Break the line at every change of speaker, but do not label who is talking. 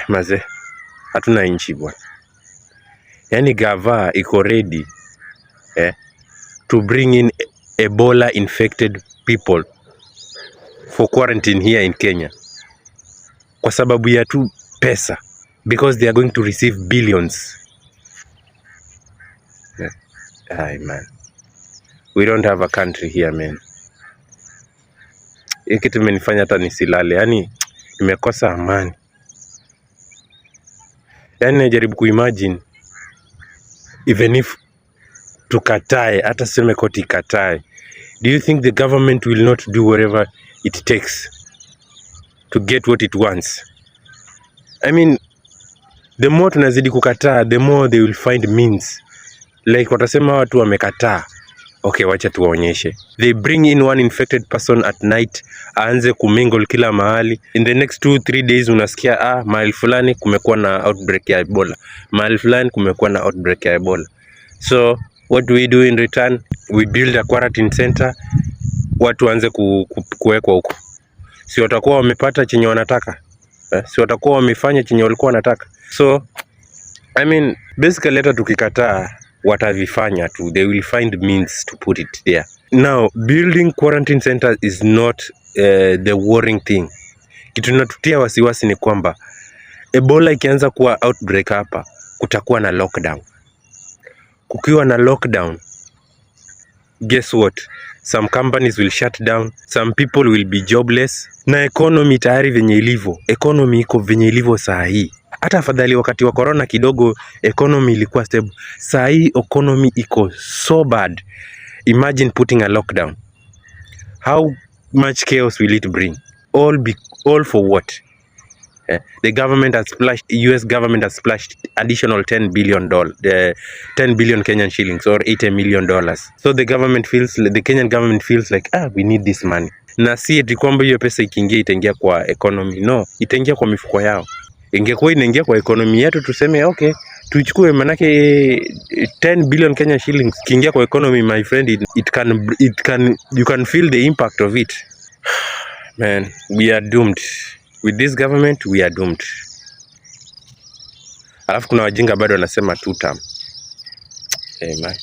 Maze, hatuna nchi, bwana. Yaani gava iko ready to bring in Ebola infected people for quarantine here in Kenya kwa sababu ya tu pesa, because they are going to receive billions. Yeah. Ay, man. We don't have a country here, man. Hii kitu imenifanya hata nisilale, yaani nimekosa amani. Yaani najaribu kuimagine, even if tukatae, hata seme koti ikatae, do you think the government will not do whatever it takes to get what it wants? I mean, the more tunazidi kukataa, the more they will find means. Like watasema watu wamekataa, okay, wacha tuwaonyeshe. They bring in one infected person at night, aanze kumingle kila mahali. In the next 2-3 days unasikia, ah, mahali fulani kumekuwa na outbreak ya Ebola, mahali fulani kumekuwa na outbreak ya Ebola. So what do we do in return? We build a quarantine center, watu waanze kuwekwa huko. Si watakuwa wamepata chenye wanataka, eh? Si watakuwa wamefanya chenye walikuwa wanataka? So I mean, basically hata tukikataa, watavifanya tu. They will find means to put it there. Now, building quarantine centers is not the worrying thing. Kitu inatutia wasiwasi ni kwamba Ebola ikianza kuwa outbreak hapa, kutakuwa na lockdown. Kukiwa na lockdown, guess what? Some companies will shut down, some people will be jobless, na economy tayari venye ilivyo, economy iko venye ilivyo saa hii. Hata afadhali wakati wa corona kidogo economy ilikuwa stable. Saa hii economy iko so bad. Imagine putting a lockdown. How much chaos will it bring? All for what? Eh, the government has splashed, US government has splashed additional $10 billion, 10 billion Kenyan shillings or $80 million. So the government feels, the Kenyan government feels like, ah, we need this money. Na si eti kwamba hiyo pesa ikiingia itaingia kwa economy. No, itaingia kwa mifuko yao. Ingekuwa inaingia kwa economy yetu, tuseme okay, tuichukue, manake 10 billion Kenya shillings ikiingia kwa economy, my friend, it can you can feel the impact of it. Man, we are doomed. With this government, we are doomed. Alafu kuna wajinga bado wanasema two term. Hey, man.